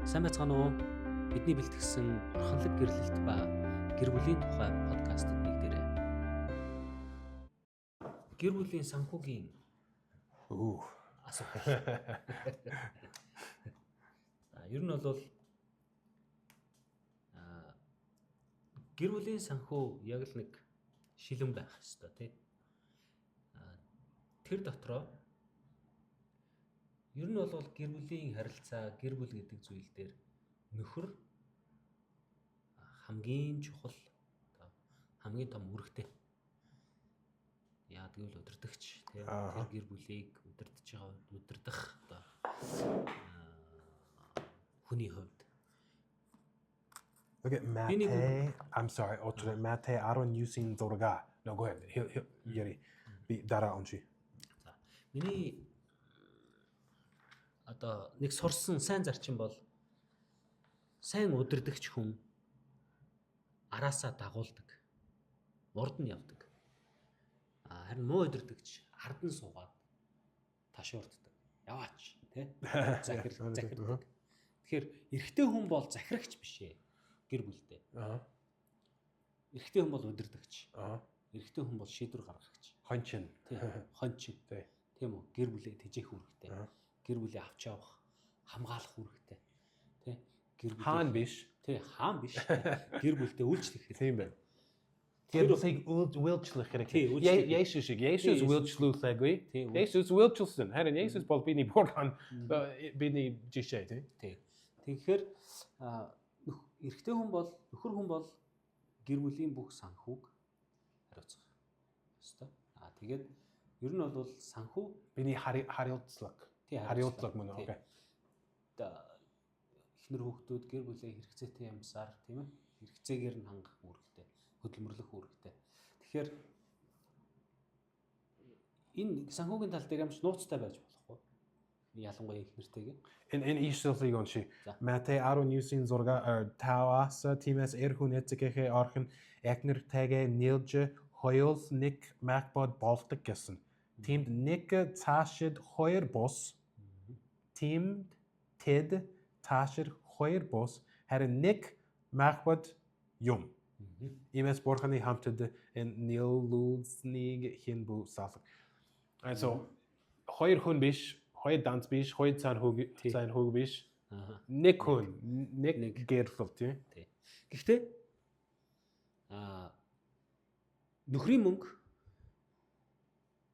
Сайн байцгаана уу? Бидний бэлтгэсэн бурханлаг гэрлэлт ба гэр бүлийн тухай подкастт нэгдээрэй. Гэр бүлийн санхүүгийн Өө. асуудал. За, ер нь бол аа гэр бүлийн санхүү яг л нэг шилэн байх ёстой, тий. Аа тэр дотроо ер нь бол гэр бүлийн харилцаа, гэр бүл гэдэг зүйл дээр нөхөр хамгийн чухал, хамгийн том үүрэгтэй. Яа гэвэл удирдагч, тий. Тэр гэр бүлийг удирдах байгаа, удирдах одоо хүний хувьд. Look at Матай. I'm sorry, уучлаарай. Матай 19-ийн 6. No, go ahead. Яри. Би дараа уншия. За. Миний одоо нэг сурсан сайн зарчим бол сайн удирдагч хүн араасаа дагуулдаг. Урд нь явдаг. А харин муу удирдагч ард нь суугаад ташуурддаг. Яваач, тий? Захирдаг. Тэгэхээр эрэгтэй хүн бол захирагч биш ээ. Гэр бүлдээ. Эрэгтэй хүн бол удирдагч. Эрэгтэй хүн бол шийдвэр гаргагч. Хончин. Тий. Хончин. Тий. Тийм үү? Гэр бүлээ тэжээх үүрэгтэй. Гэр бүлээ авч явах, хамгаалах үүрэгтэй. Тий. Гэр бүлээ Хаан биш. Тий, хаан биш. Гэр бүлдээ үйлчлэх хэрэгтэй. Тийм байна. Гэр бүлийг үйлчлэх хэрэгтэй. Тий, үйлчлэх. Есүс шиг. Есүс үйлчлүүлээгүй. Есүс үйлчилсэн. Харин Есүс бол бидний бурхан, бидний жишээ, тий. Тий. Тэгэхээр эрэгтэй хүн бол, нөхөр хүн бол гэр бүлийн бүх санхүүг хариуцах ёстой. Аа тэгээд ер нь бол санхүү Бидний хариуцлага. Тий, Хариуцлага мөн үү? Тий. Okay. Эхнэр хүүхдүүд гэр бүлээ хэрэгцээтэй юмсаар, тийм ээ, хэрэгцээгээр нь хангах үүрэгтэй, хөдөлмөрлөх үүрэгтэй. Тэгэхээр энэ санхүүгийн тал дээр ямч нууцтай байж болохгүй. Ялангуяа эхнэртэйгээ. Энэ ишлэлийг уншия. За. Матай 19-ийн 6 5-аас тиймээс эр хүн эцэгийнхээ орхин эхнэртэйгээ нийлж хоёул нэг махбод болдог гэсэн. Тиймд нэг цаашид хоёр бус. Тиймд тэд цаашид хоёр бус, харин нэг махбод юм. Иймээс бурханы хамтад энэ нийлүүлснийг хэн бүү салах. And so хоёр хүн биш, хоёр данс биш, хоёр санхүүг биш. Нэг хүн, нэг гэрлэл, тий. Тий. Гэхдээ нөхрийн мөнгө,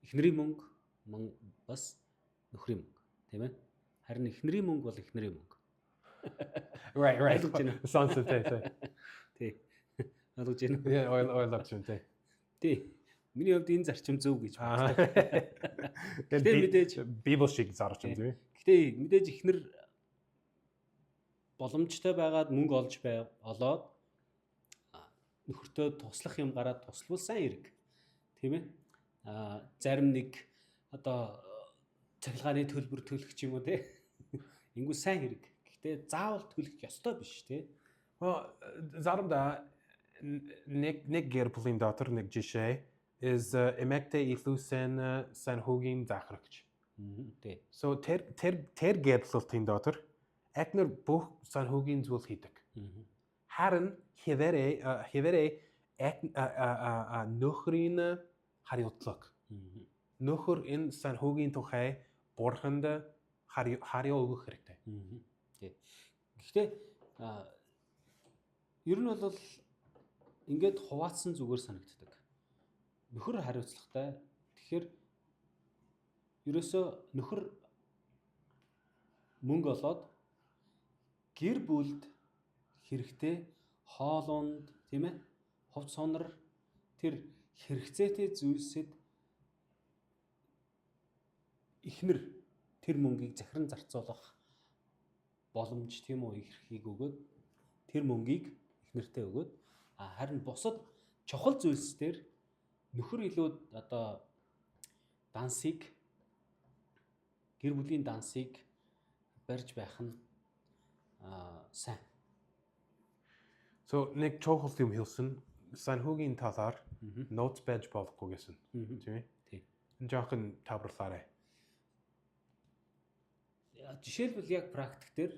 эхнэрийн мөнгө мөн бас нөхрийн мөнгө, тийм ээ. Харин эхнэрийн мөнгө бол эхнэрийн мөнгө. Right. Ойлгож байна уу? Сонсон, тий, тий. Тий. Ойлгож байна уу? Yeah, ойлгож байна, тий. Тий. Миний хувьд энэ зарчим зөв гэж Аа. боддог. Гэхдээ мэдээж Библи шиг зарчим, тий. Гэхдээ мэдээж эхнэр боломжтой байгаад мөнгө олж бай олоод нөхөртөө туслах юм гараад туславал сайн хэрэг. Тийм ээ. Аа зарим нэг одоо цахилгааны төлбөр төлөх ч юм уу, тий. Ингүү сайн хэрэг. Гэхдээ заавал төлөх ёстой биш, тий. Well, заримдаа нэг гэр бүлийн дотор нэг жишээ is эмэгтэй илүү сайн санхүүгийн захирагч. Тий. So тэр гэр бүлийн дотор эхнэр бүх санхүүгийн зүйл хийдэг. Харин хэвээрээ нөхрийн хариуцлага. Нөхөр энэ санхүүгийн тухай бурханд хариу өгөх хэрэгтэй. Тий. Гэхдээ ер нь бол ингээд хуваацсан зүгээр санагддаг. Нөхөр хариуцлагатай. Тэгэхээр ерөөсөө нөхөр мөнгө олоод гэр бүлд хэрэгтэй хоолунд, тийм ээ, хувц сонор, тэр хэрэгцээтэй зүйлсэд эхнэр тэр мөнгийг захиран зарцуулах боломж, тийм үү, эрхийг өгөөд, тэр мөнгийг эхнэртээ өгөөд, харин бусад чухал зүйлс дээр нөхөр илүү одоо дансыг, гэр бүлийн дансыг барьж байх нь сайн. So нэг чухал юм хэлсэн, санхүүгийн талаар нууц байж болохгүй гэсэн. Тийм ээ? Тий. Энэ жоохон таварлаарай. Жишээлбэл яг практик дээр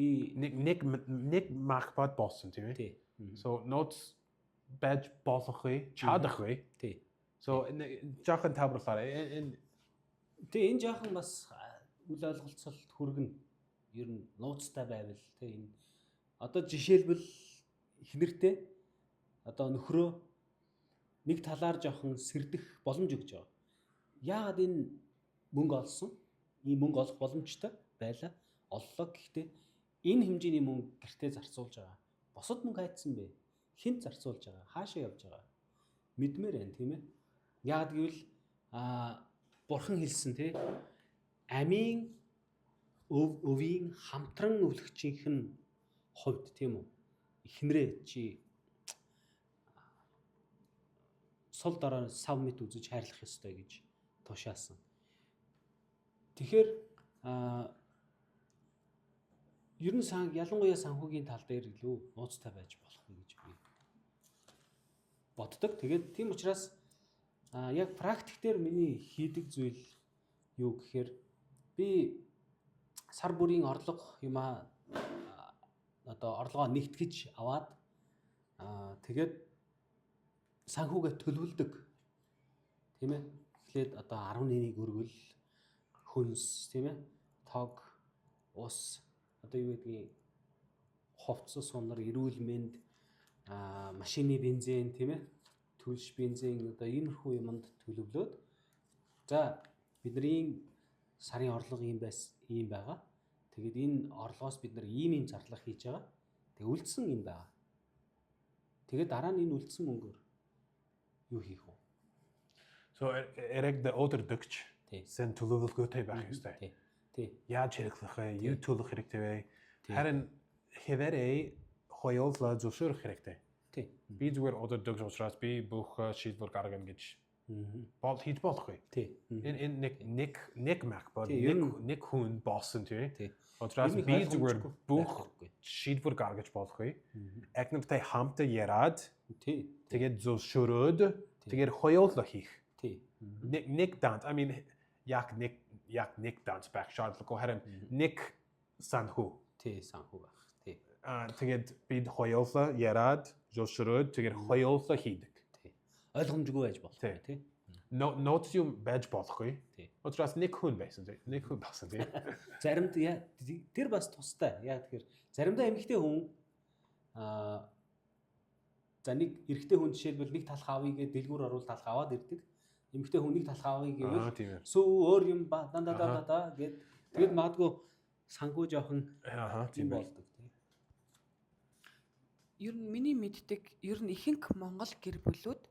Би Нэг мах бод болсон, тийм ээ. Тий. So нууц байж болохгүй, чадахгүй. Тий. So жоохон тавруулаарай. Энэ Тий, энэ жоохон бас үл ойлголцолт хүргэнэ. Ер нь нууцтай байвал тий, энэ одоо жишээлбэл эхнэртэй одоо нөхрөө нэг талаар жоохон сэрдэх боломж өгч байгаа. Яагаад энэ мөнгө олсон? Ийм мөнгө олох боломжтой байлаа. Оллоо, гэхдээ энэ хэмжээний мөнгө гэртээ зарцуулж байгаа. Бусад мөнгө хайцсан бэ? Хэнд зарцуулж байгаа? Хаашаа явж байгаа? Мэдмээр байна, тийм ээ. Яагаад гэвэл бурхан хэлсэн, тий, амийн өвийн хамтран өвлөгчийнх нь хувьд, тийм үү? Эхнэрээ чи сул дорой сав мэт үзэж хайрлах ёстой гэж тушаасан. Тэгэхээр ер нь ялангуяа санхүүгийн тал дээр илүү нууцтай байж болох вэ гэж би боддог. Тэгээд тийм учраас яг практик дээр миний хийдэг зүйл юу гэхээр би сар бүрийн орлого юмаа одоо орлогоо нэгтгэж аваад, тэгээд санхүүгээ төлөвлөдөг. Тийм ээ. Эхлээд одоо 11-ийг өргөл, хөнс, тийм ээ. Тог, ус, одоо юу гэдгийг, хувцас, сунар, эрүүл мэнд, машины бензин, тийм ээ. Түлш бензин, одоо иймэрхүү юмд төлөвлөөд, за, бидний сарын орлого ийм байс ийм байгаа. Тэгээд энэ орлогоос бид нар ийм ийм зарлага хийж байгаа. Тэгээд үлдсэн энэ байгаа. Тэгээд дараа нь энэ үлдсэн мөнгөөр юу хийх вэ? So эрэг the удирдагч сэн төлөвлөгөөтэй байх ёстой. Тий. Тий. Яаж хэрэглэх вэ? Юу төлөх хэрэгтэй вэ? Харин хэвээрээ хоёулаа зөвшөөрөх хэрэгтэй. Тий. Би зүгээр удирдагч учраас би бүх шийдвэр гаргана гэж бол хийж болохгүй. Тий. Энэ нэг мах бод нэг хүн болсон, тий. Тий. Учраас би зүгээр бүх шийдвэр гаргаж болохгүй. Эгнэртэй хамт яриад, Тий. тэгээд зөвшөөрөөд, тэгээд хоёулаа хийх. Тий. Нэг данс, I mean, яг нэг данс байх шаардлагагүй, харин нэг санхүү. Тий, санхүү байх. Тий. Тэгээд бид хоёулаа яриад, зөвшөөрөөд, тэгээд хоёулаа хийдэг. Тий. Ойлгомжгүй байж болохгүй, тий. Нууц юм байж болохгүй. Тий. Учраас нэг хүн байсан, тий. Нэг хүн болсон, тий. Заримд тэр бас тустай. Яг тэгэхээр заримдаа эмэгтэй хүн за, нэг эрэгтэй хүн жишээлбэл нэг талх авъя гэж дэлгүүр оруул талх аваад ирдэг. Эмэгтэй хүн нэг талх авъя гэвэл сүү өөр юм ба дандаа да да гэд, тэгээд магадгүй санхүү жоохон Тийм болдог, тий. Ер нь миний мэддэг, ер нь ихэнх Монгол гэр бүлүүд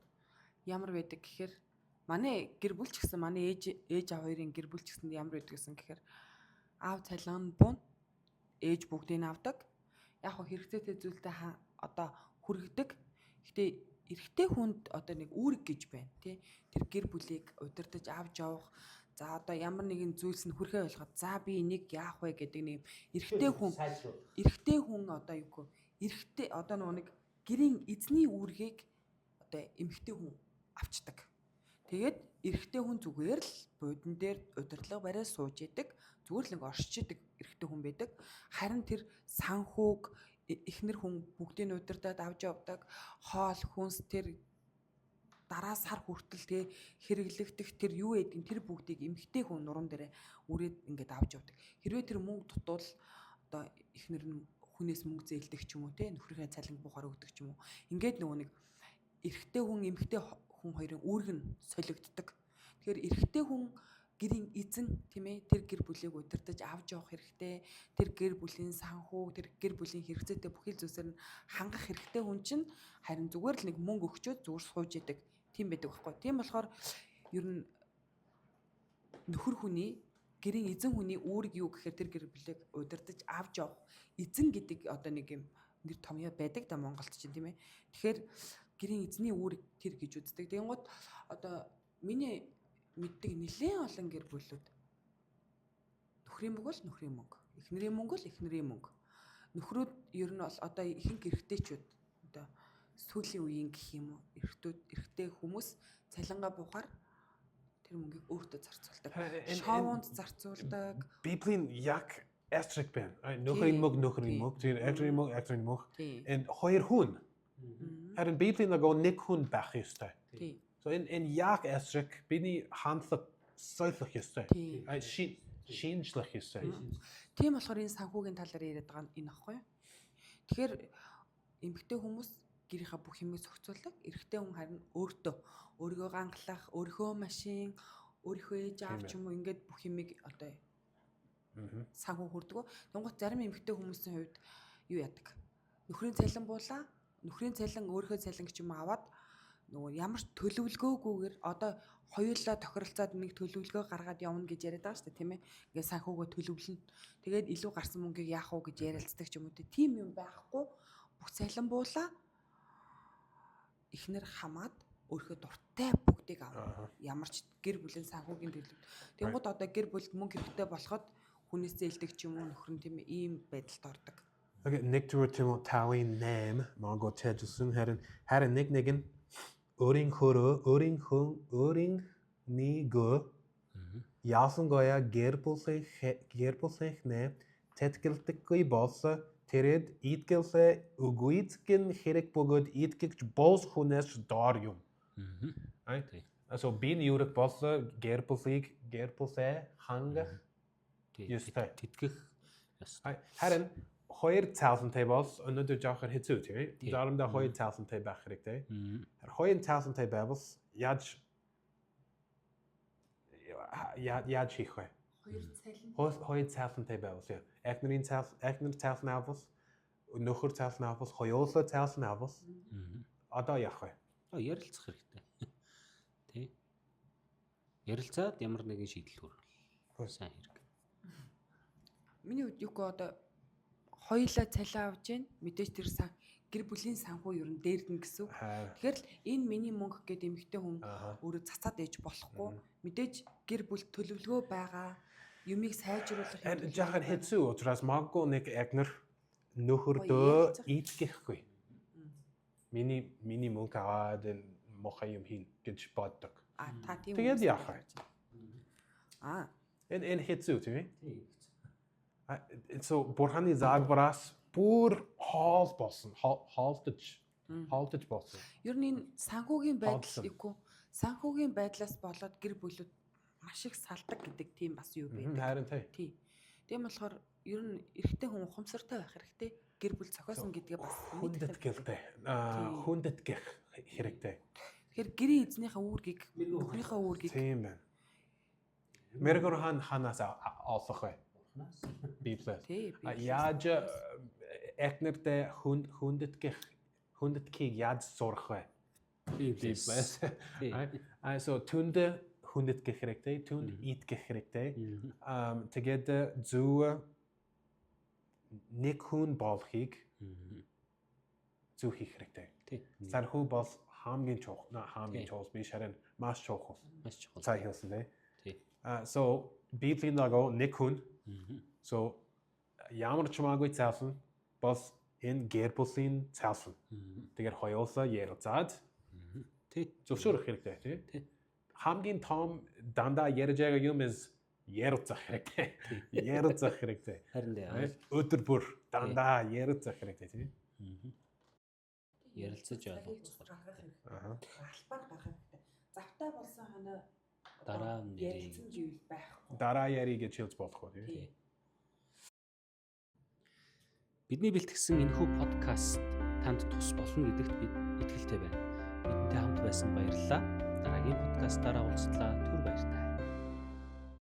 ямар байдаг гэхээр, манай гэр бүл ч гэсэн, манай ээж аав хоёрын гэр бүл ч гэсэн ямар байдаг гэсэн гэхээр аав цалин нь буун, ээж бүгдийг авдаг. Яг хөө хэрэгцээтэй зүйлтэй одоо хүргэдэг. Гэтэ эрэгтэй хүнд одоо нэг үүрэг гэж байна, тий. Тэр гэр бүлийг удирдах, авч явах, за, одоо ямар нэгэн зүйлс нь хүрхээ ойлгоход, за, би энийг яах вэ гэдэг нэг эрэгтэй хүн одоо юу гэх, эрэгтэй одоо нөгөө нэг гэрийн эзний үүргийг одоо эмэгтэй хүн авчдаг. Тэгээд эрэгтэй хүн зүгээр л буудан дээр удирдлага бариад сууж идэг. Зүгээр л нэг оршиж идэг эрэгтэй хүн байдаг. Харин тэр санхүүг эхнэр хүн бүгдийг нь удирдаад авч явдаг. Хоол, хүнс, тэр дараа сар хүртэл тэ хэрэглэгдэх тэр юу гэдгийг, тэр бүгдийг эмэгтэй хүн нуруунд дээрээ үрээд ингээд авч явдаг. Хэрвээ тэр мөнгө дутуул одоо эхнэр нь хүнээс мөнгө зээлдэг ч юм уу, те, нөхрийнхээ цалин буухаар өгдөг ч юм уу. Ингээд нөгөө нэг эрэгтэй хүн, эмэгтэй хүн хоёрын үүрэг нь солигддог. Тэгэхээр эрэгтэй хүн гэрийн эзэн, тийм ээ, тэр гэр бүлийг удирдах, авч явах хэрэгтэй. Тэр гэр бүлийн санхүү, тэр гэр бүлийн хэрэгцээтэй бүхий л зүйлсээр нь хангах хэрэгтэй хүн чинь харин зүгээр л нэг мөнгө өгчөөд зүгээр сууж идэг тийм байдаг байхгүй. Тийм болохоор ер нь нөхөр хүний, гэрийн эзэн хүний үүрэг юу гэхээр тэр гэр бүлийг удирдах, авч явах эзэн гэдэг одоо нэг юм нэр томьёо байдаг да Монголд чинь, тийм ээ. Тэгэхээр гэрийн эзний үүрэг тэр гэж үздэг. Тэгэнгүүт одоо миний мэддэг нэлээд олон гэр бүлүүд нөхрийн мөнгө бол нөхрийн мөнгө, эхнэрийн мөнгө бол эхнэрийн мөнгө. Нөхрүүд ер нь бол одоо ихэнх эрэгтэйчүүд, одоо сүүлийн үеийн гэх юм уу, эрэгтүүд, эрэгтэй хүмүүс цалингаа буухаар тэр мөнгийг өөртөө зарцуулдаг. Шоунд зарцуулдаг. Библийн яг эсрэг байна. Нөхрийн мөнгө, нөхрийн мөнгө, тэр эхнэрийн мөнгө, эхнэрийн мөнгө. Энэ хоёр хүн. Харин Библийн дагуу нэг хүн байх ёстой. So энэ яг эсрэг бидний хандлага солих ёстой. Шинжлэх ёстой. Тийм болохоор энэ санхүүгийн талаар яриад байгаа нь энэ аахгүй юу? Тэгэхээр эмэгтэй хүмүүс гэрийнхаа бүх юмыг зохицуулдаг. Эрэгтэй хүн харин өөртөө өөрийгөө гангалах, өөрийнхөө машин, өөрийнхөө ээж аав ч юм уу ингээд бүх юмыг одоо санхүү хүрдэг. Тэнгуут зарим эмэгтэй хүмүүсийн хувьд юу яадаг? Нөхрийн цалин буулаа, нөхрийн цалин өөрийнхөө цалин гэж юм аваад нөгөө ямар ч төлөвлөгөөгүйгээр одоо хоёулаа тохиролцоод нэг төлөвлөгөө гаргаад явна гэж яриад байгаа шүү дээ, тийм ээ. Ингээд санхүүгөө төлөвлөнө. Тэгээд илүү гарсан мөнгийг яах уу гэж ярилцдаг ч юм уу. Тийм юм байхгүй. Бүх цалин буулаа эхнэр хамаад өөрийнхөө дуртай бүгдийг авна. Ямар ч гэр бүлийн санхүүгийн төлөв. Тэнгууд одоо гэр бүлд мөнгө хэрэгтэй болоход хүнээс зээлдэг ч юм уу нөхөр нь, тийм ээ, ийм байдалд ордог. Okay, 1 Тимот 5:8 Монгол тэжсэн харин нэг нэг нь өөрийнхөө өөрийнхнийгөө ялангуяа гэр бүлийнхнээ тэтгэлдэггүй болсон тэрэд итгэлээ үгүйцгэн хэрэг бөгөөд итгэгч бус хүнээс доор юм. Right? So би юурэг болсон гэр бүлийг гэр бүлээ хангах ёстой. Тэтгэх ёстой. Харин хоёр цаалантай бол өнөөдөр жоохор хэцүү, тийм ээ. Заримдаа хоёр цаалантай байх хэрэгтэй. Харин хоёр цаалантай байвал яаж хийх вэ? Хоёр цалин. Хоёр цаалантай байвал яа. Эхнэрийн цаал, эхнэр цаалан авал, нөхөр цаалан авал, хоёулаа цаалан авал одоо яах вэ? Ярилцах хэрэгтэй. Тий. Ярилцаад ямар нэгэн шийдэл хүргэх сайн хэрэг. Миний хувьд юугүй одоо хоёулаа цалин авч гин мэдээж тэр гэр бүлийн санхүү ер нь дээрдэн гэсэн үг. Тэгэхээр л энэ миний мөнгө гэд эмэгтэй хүн өөрөө цацаад ээж болохгүй. Мэдээж гэр бүл төлөвлөгөө байгаа юмыг сайжруулах юм. Жаахан хэцүү учраас магадгүй нэг эхнэр нөхөрдөө итгэхгүй. Миний мөнгө аваад энэ мохой юм хийн гэж боддог. Та тийм. Тэгээд яах вэ? Энэ хэцүү, тийм ээ? So Бурханы загвараас бүр хоол болсон, хоолдож болсон. Ер нь энэ санхүүгийн байдал эвгүй. Санхүүгийн байдлаас болоод гэр бүлүүд маш их салдаг гэдэг тийм бас юу байдаг. Харин тий. Тийм болохоор ер нь эрэгтэй хүн ухамсартай байх хэрэгтэй. Гэр бүл зохиосон гэдгээ бас хүндэтгэлтэй. Хүндэтгэх хэрэгтэй. Тэгэхээр гэрийн эзнийхээ үүргийг, нөхрийнхээ үүргийг тийм байна. Мэрэгэр ханаас олох вэ? Библиэс. Яаж эхнэрдээ хүндэтгэхийг яаж сурах вэ? Библиэс. So түнд хүндэтгэх хэрэгтэй, түнд итгэх хэрэгтэй. Тэгээд зөв нэг хүн болохыг зөв хийх хэрэгтэй. Санхүү бол хамгийн чухал, хамгийн чухал биш харин маш чухал. Маш чухал. Цай хэлсэн тий. So Библийн дагуу нэг хүн. So ямар ч хамаагүй цаасан бас энэ гэр бүлийн цаасан. Тэгэхээр хоёулаа ярилцаад тий зөвшөөрөх хэрэгтэй, тий. Хамгийн том дандаа ярьж байгаа юм is ярилцах хэрэгтэй. Ярилцах хэрэгтэй. Харин тий. Өдөр бүр дандаа ярилцах хэрэгтэй, тий. Ярилцаж ойлгох хэрэгтэй. Албаар гаргах хэрэгтэй. Завтай болсон хоноо дараа ярилцсан зүйл байхгүй. Дараа ярий гэж хэлж болохгүй, тий. Бидний бэлтгэсэн энэхүү подкаст танд тус болно гэдэгт бид итгэлтэй байна. Бидэнтэй хамт байсан баярлалаа. Дараагийн подкастаараа уулзлаа. Түр баяртай.